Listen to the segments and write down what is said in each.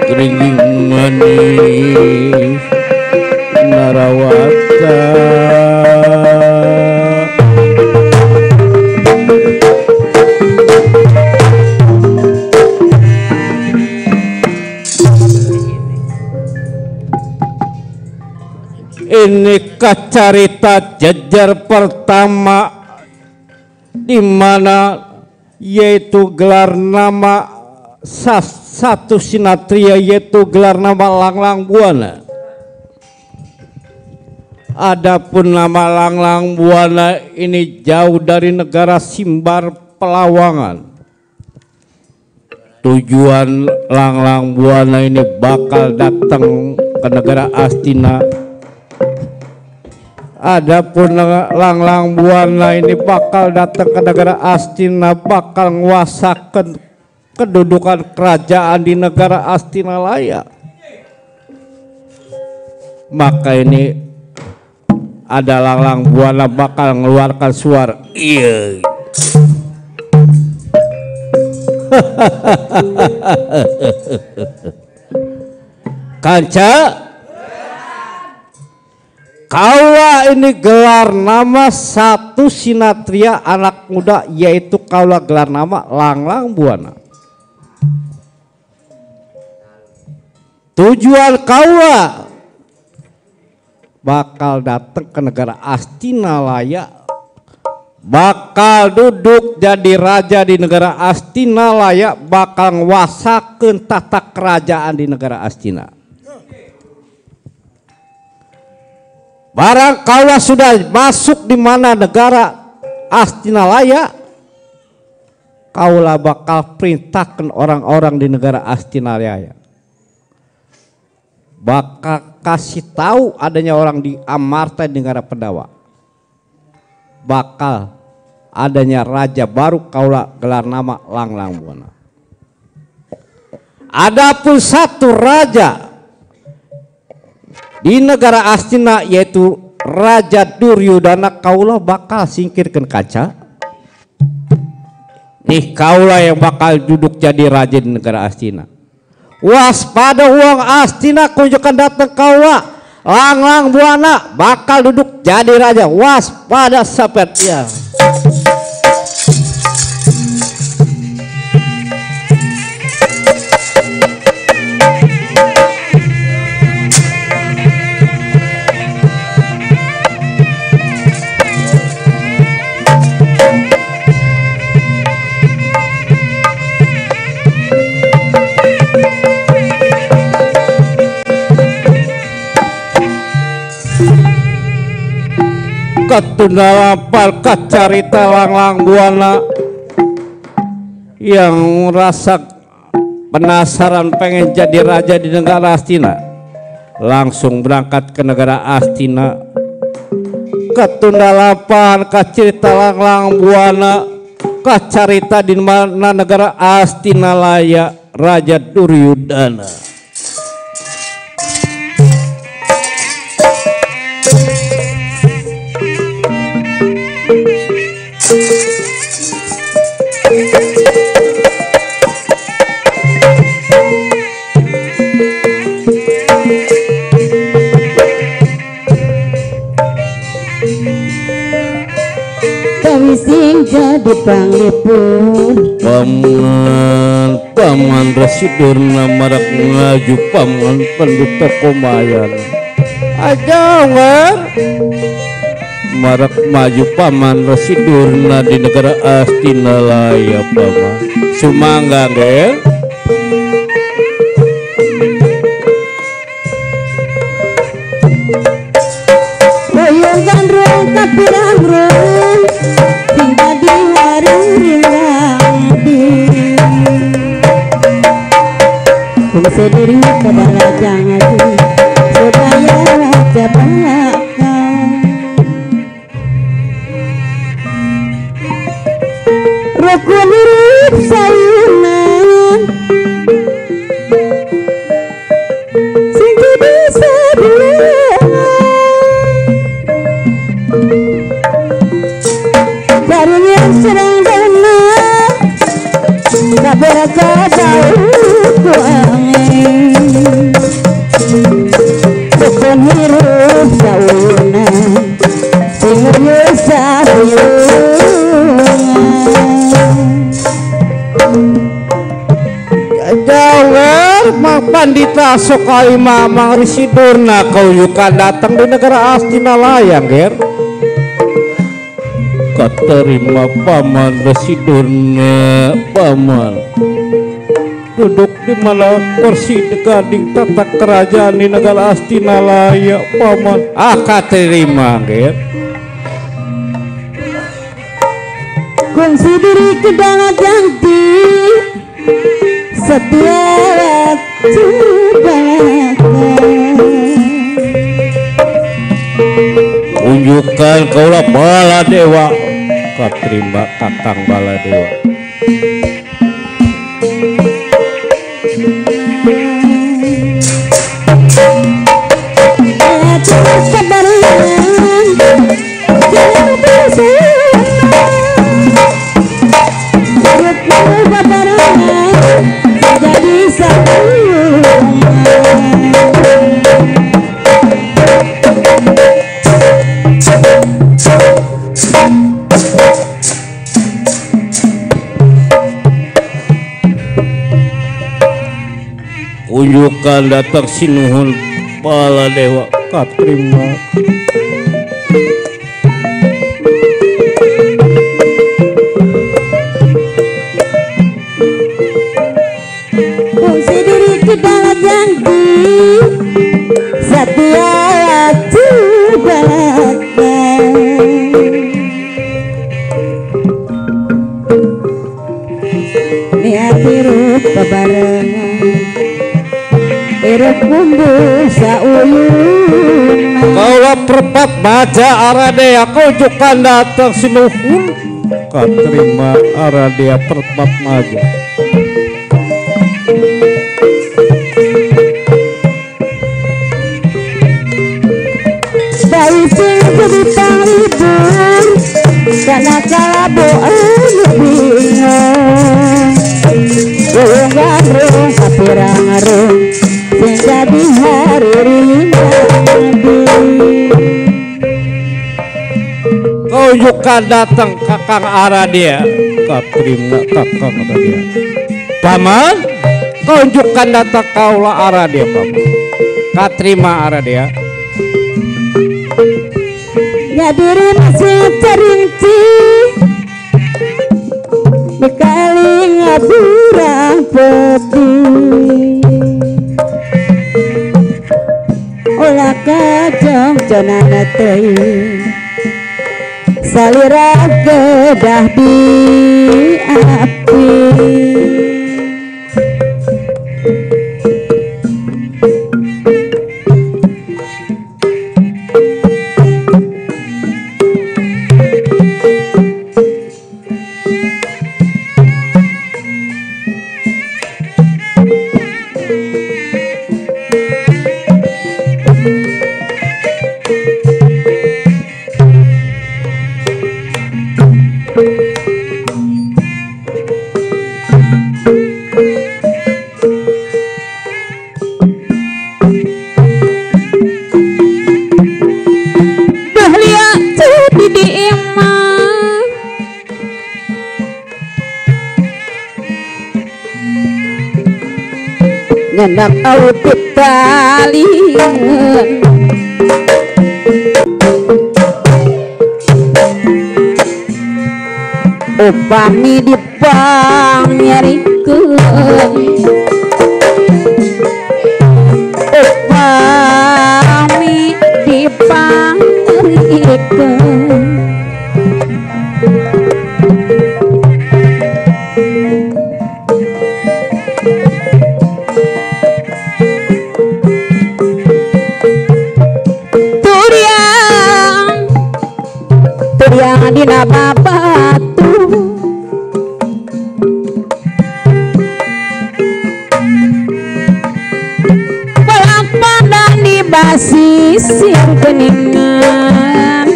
Geringging manis Narawata ini kacarita jajar pertama di mana yaitu gelar nama satu sinatria yaitu gelar nama Langlang Buana. Adapun nama Langlang Buana ini jauh dari negara Simbar Pelawangan. Tujuan Langlang Buana ini bakal datang ke negara Astina. Adapun Langlang Buana ini bakal datang ke negara Astina, bakal nguasakan kedudukan kerajaan di negara Astinalaya. Maka ini ada Langlang Buana bakal mengeluarkan suara iya. Kanca kaula ini gelar nama satu sinatria anak muda yaitu kaula gelar nama Langlang Buana. Tujuan kaula bakal datang ke negara Astinalaya, bakal duduk jadi raja di negara Astinalaya, bakal nguasakeun tata kerajaan di negara Astina. Barang kaula sudah masuk di mana negara Astinalaya, kaula bakal perintahkan orang-orang di negara Astinalaya, bakal kasih tahu adanya orang di Amarta di negara Pendawa, bakal adanya raja baru kaula gelar nama Langlang Buana. Adapun satu raja di negara Astina yaitu Raja Duryudana kaula bakal singkirkan kaca. Nih kaula yang bakal duduk jadi raja di negara Astina. Waspada uang Astina kunjukkan datang kaula Langlang Buana bakal duduk jadi raja. Waspada seperti ya. Ketunda lapal kacarita Langlang Buana yang merasa penasaran pengen jadi raja di negara Astina, langsung berangkat ke negara Astina. Ketunda lapal kacarita Langlang Buana kacarita di mana negara Astinalaya Raja Duryudana. Sing jadi panglipur paman Rasidurna marak ngaju paman penduta Komayan aja marak maju paman Rasidurna di negara Astinalaya paman sumangga ngel boyong gandrung kapirang rong hingga di hari ringgadi kung sendiri kepada raja ngadi supaya raja bakal rukun urut sayunan sing bisa barunya serang dana kabar kadau ku angin bukan hirup dauna sing Jawer Mang Pandita Sokai Mamang Risidurna kau yuka datang di negara Astina Layang ger katerima paman Risidurna paman duduk di mana kursi gading tata kerajaan di negara Astina Layang paman katerima ger kunci diri ke dalam janji setiap unjukkan kaulah Baladewa katerima Kakang Baladewa unjukkan datang sinuhun Baladewa katerima kunci diri ke dalam janji setiap niat hirup bebarengan hirup bumbu sauyuna kaulah perpat baca Aradea kau unjukkan datang sinuhun katerima Aradea perpat maja bayi sing jadi panglibur karena kalabu bingung gandrung kapirang-arung sing jadi hari rinadi kau juga datang Kakang Aradea katerima Kakang Aradea paman kau juga datang kaulah Aradea paman katerima Aradea nyadiri masih cerinci bekali ngaburang peti ulah kajong conana teuing salira kedah di api nyendak autip talingan upami dipang nyarikeun upami dipang nyarikeun yang dina babatu balak pandang di basisir keningan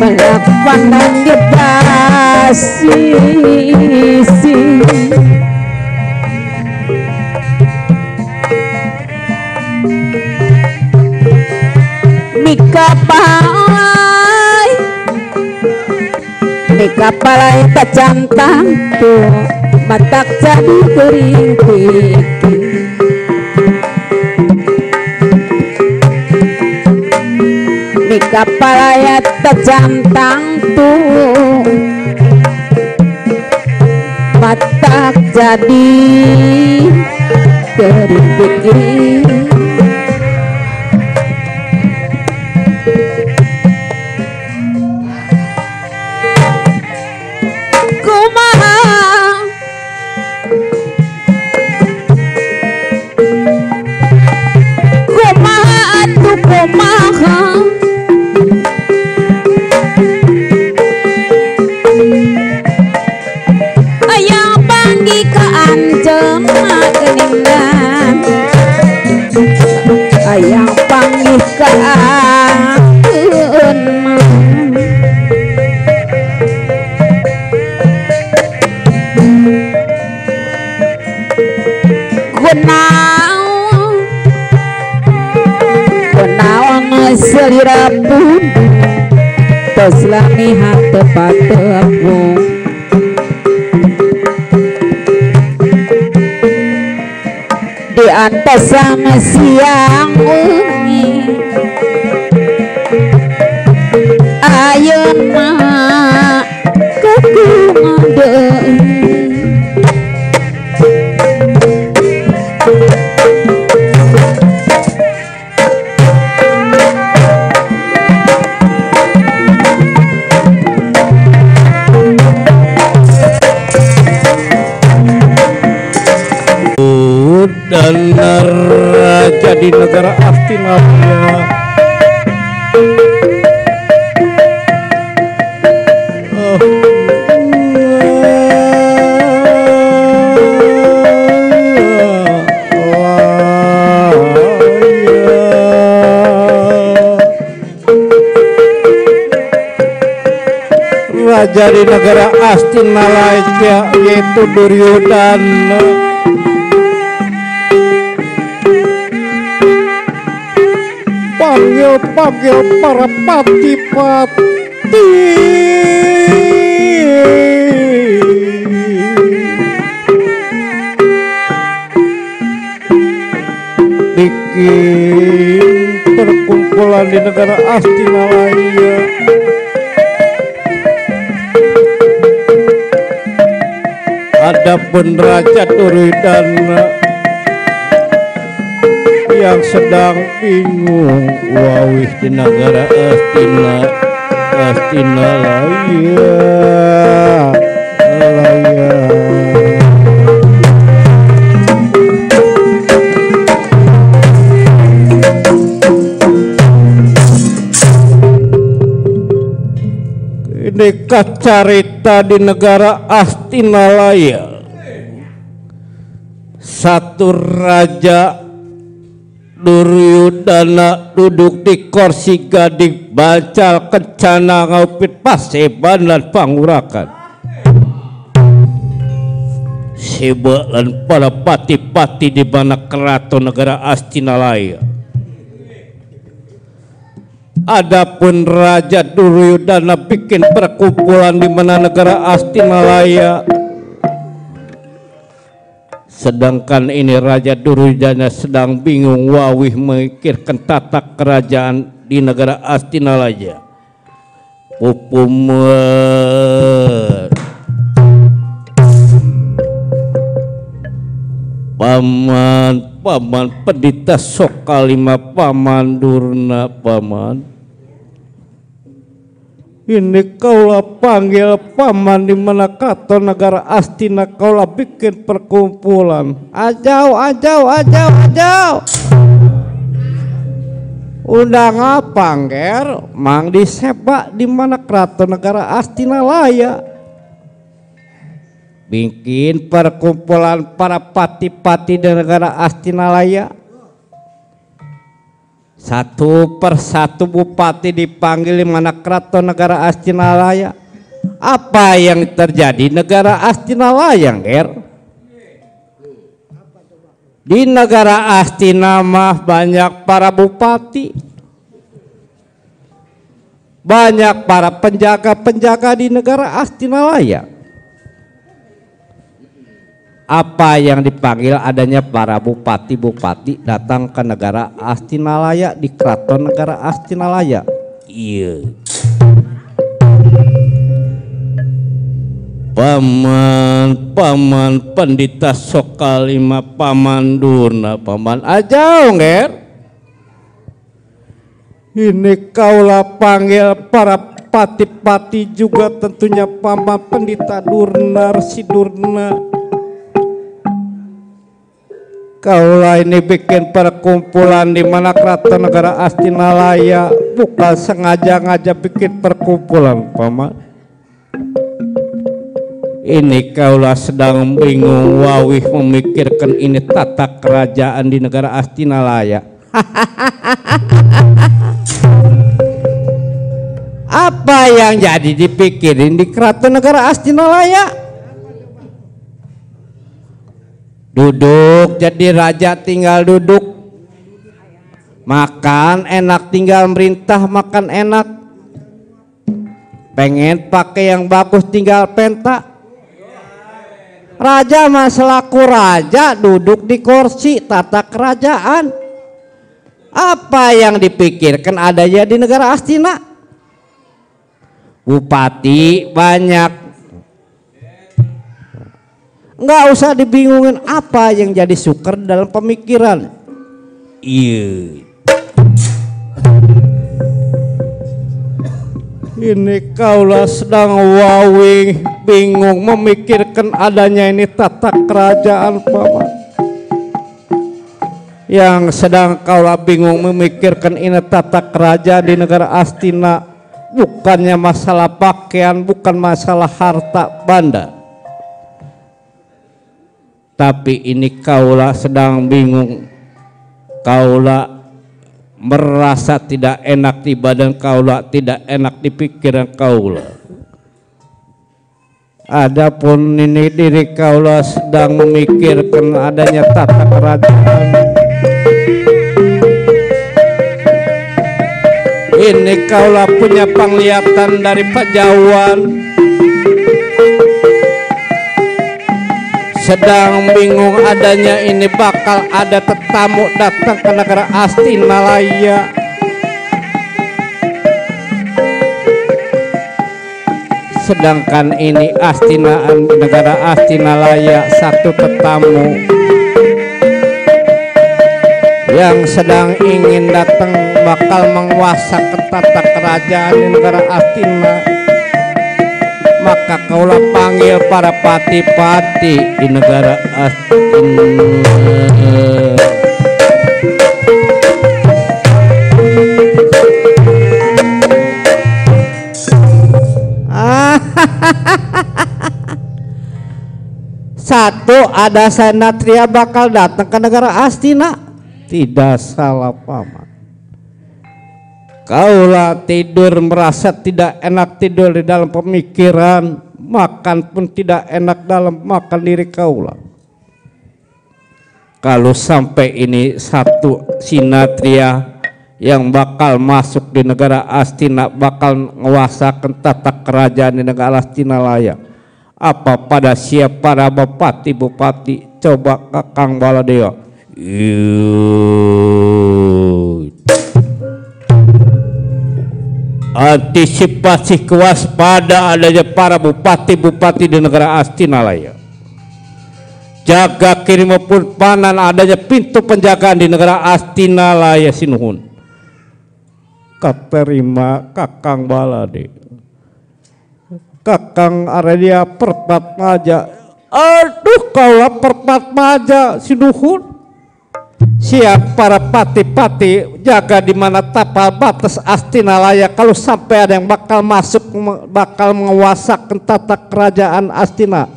balak pandang di basisir basisi Mika palai kacantang tu matak jadi kering kiki Mika palai kacantang tu matak jadi kering kiki ayang panggi ke ancem geningan ayang panggi ke ancem Gunawan selira pun tos lamihan tepat tepung di antas sama siang ungi ayeun mah kekumade dan raja di negara Astinapura raja di negara Astinalaya yaitu Duryodhana panggil para pati-pati bikin perkumpulan di negara Astinalaya. Adapun Raja Duryodhana yang sedang bingung wawih di negara Astinalaya. Ini carita di negara Astinalaya. Satu raja Duryodhana duduk di kursi gading bacal kencana ngaupit paseban lan pangurakan seba lan para pati-pati di mana keraton negara Astinalaya. Adapun Raja Duryodhana bikin perkumpulan di mana negara Astinalaya. Sedangkan ini Raja Duryodhana sedang bingung wawih memikirkan tata kerajaan di negara Astinalaya. Pupumer paman pedita sokalima paman Durna paman. Ini kaulah panggil paman di mana kata negara Astina kaulah bikin perkumpulan. Ajau. Undang apa ngger? Mang disebak di mana keraton negara Astinalaya. Bikin perkumpulan para pati-pati di negara Astinalaya. Satu persatu bupati dipanggil di mana keraton negara Astinalaya. Apa yang terjadi negara Astina Layang, Ger? Di negara Astina mah banyak para bupati, banyak para penjaga-penjaga di negara Astina Layang. Apa yang dipanggil adanya para bupati-bupati datang ke negara Astina Layang, di keraton negara Astina Layang. Iya. Paman Pandita Sokalima, Paman Durna, Paman Ajau, Nger. Ini kaulah panggil para pati-pati juga tentunya Paman Pandita Durna, Resi Durna. Kaulah ini bikin perkumpulan di mana keraton negara Astina Layang, bukan sengaja-ngaja bikin perkumpulan, Paman. Ini kaulah sedang bingung wawih memikirkan ini tata kerajaan di negara Astina Layang. Apa yang jadi dipikirin di keraton negara Astina Layang? Duduk jadi raja tinggal duduk, makan enak tinggal merintah makan enak, pengen pakai yang bagus tinggal penta. Raja mah selaku raja duduk di kursi tata kerajaan. Apa yang dipikirkan adanya di negara Astina? Bupati banyak, nggak usah dibingungin apa yang jadi sukar dalam pemikiran. Iya. Ini kaulah sedang wawing bingung memikirkan adanya ini tata kerajaan, Paman. Yang sedang kaulah bingung memikirkan ini tata kerajaan di negara Astina, bukannya masalah pakaian, bukan masalah harta benda, tapi ini kaulah sedang bingung, kaulah merasa tidak enak di badan kaulah, tidak enak di pikiran kaulah. Adapun ini diri kaulah sedang memikirkan adanya tata kerajaan. Ini kaulah punya penglihatan dari Pajawan, sedang bingung adanya ini bakal ada tetamu datang ke negara Astina Layang. Sedangkan ini Astinaan negara Astina Layang satu tetamu yang sedang ingin datang bakal menguasakan tata kerajaan di negara Astina. Maka kaulah panggil para pati-pati di negara Astina. Satu, ada Sanatria bakal datang ke negara Astina. Tidak salah, Paman. Kaulah tidur merasa tidak enak tidur di dalam pemikiran, makan pun tidak enak dalam makan diri kaulah. Kalau sampai ini satu sinatria yang bakal masuk di negara Astina, bakal menguasakan tata kerajaan di negara Astina Layang, apa pada siap para bupati-bupati? Coba Kakang Baladewa. Antisipasi kewaspadaan adanya para bupati-bupati di negara Astina Layang. Jaga kiri maupun panan adanya pintu penjagaan di negara Astina Layang sinuhun. Katerima Kakang Balade. Kakang Aradia Perpat Maja. Aduh kaulah Perpat Maja sinuhun. Siap para pati-pati jaga di mana tapal batas Astina Layang. Kalau sampai ada yang bakal masuk, bakal menguasakan tata kerajaan Astina.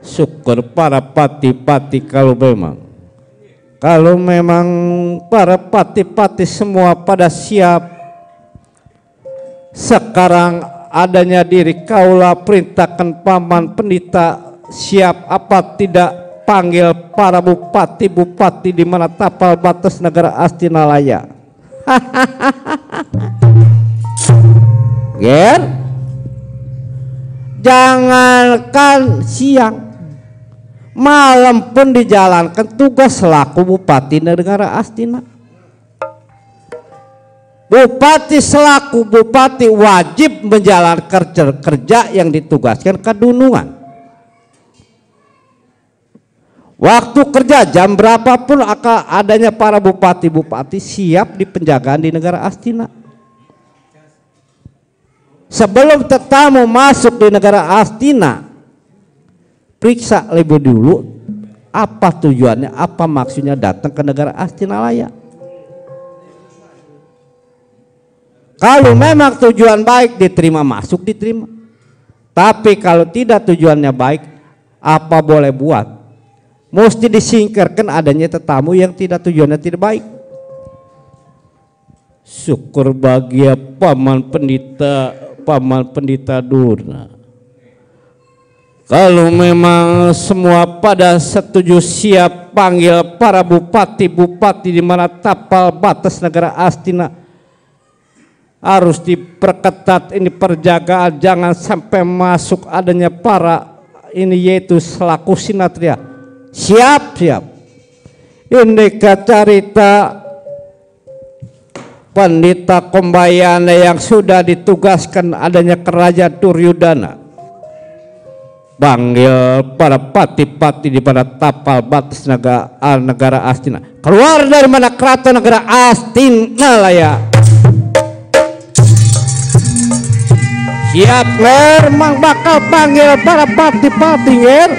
Syukur para pati-pati kalau memang para pati-pati semua pada siap. Sekarang adanya diri kaula perintahkan paman pendeta siap apa tidak panggil para bupati-bupati di mana tapal batas negara Astinalaya. Ger, jangankan siang, malam pun dijalankan tugas selaku bupati negara Astina. Bupati selaku bupati wajib menjalankan kerja yang ditugaskan ke Dunungan. Waktu kerja jam berapapun akan adanya para bupati-bupati siap di penjagaan di negara Astina. Sebelum tetamu masuk di negara Astina, periksa lebih dulu apa tujuannya, apa maksudnya datang ke negara Astinalaya. Kalau memang tujuan baik diterima masuk, diterima. Tapi kalau tidak tujuannya baik, apa boleh buat? Mesti disingkirkan adanya tetamu yang tidak tujuannya tidak baik. Syukur bahagia paman pendeta Durna. Kalau memang semua pada setuju siap panggil para bupati-bupati di mana tapal batas negara Astina, harus diperketat ini perjagaan, jangan sampai masuk adanya para ini yaitu selaku sinatria. Siap. Ini carita pendeta Kombayana yang sudah ditugaskan adanya kerajaan Duryudana. Panggil para pati-pati di pada tapal batas negara Astina. Keluar dari mana keraton negara Astinalaya. Siap ler, mang bakal panggil para pati-pati ler.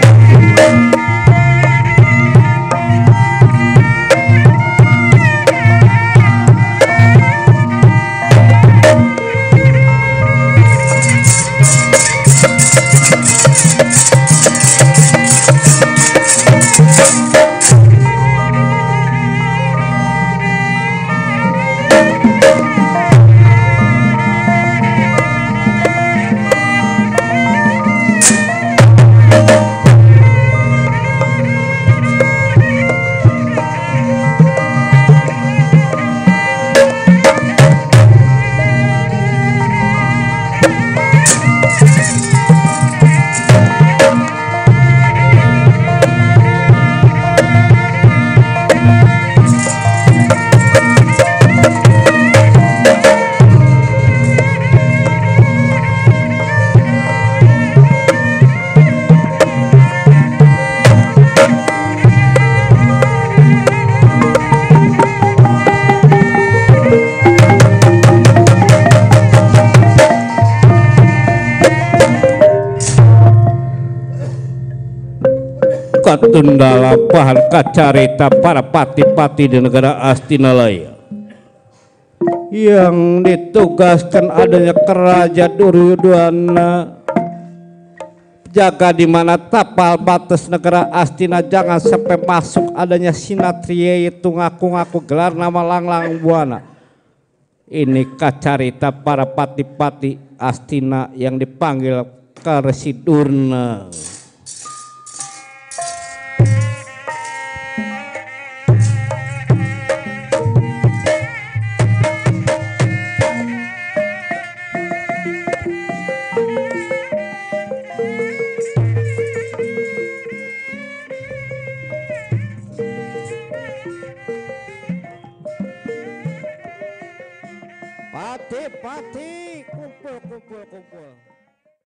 Katundala bahan kacarita para pati-pati di negara Astinalaya yang ditugaskan adanya kerajaan Duryudana, jaga di mana tapal batas negara Astina jangan sampai masuk adanya sinatria itu ngaku-ngaku gelar nama Langlang Buana. Ini kacarita para pati-pati Astina yang dipanggil ke Resi Durna. Pati, kumpul.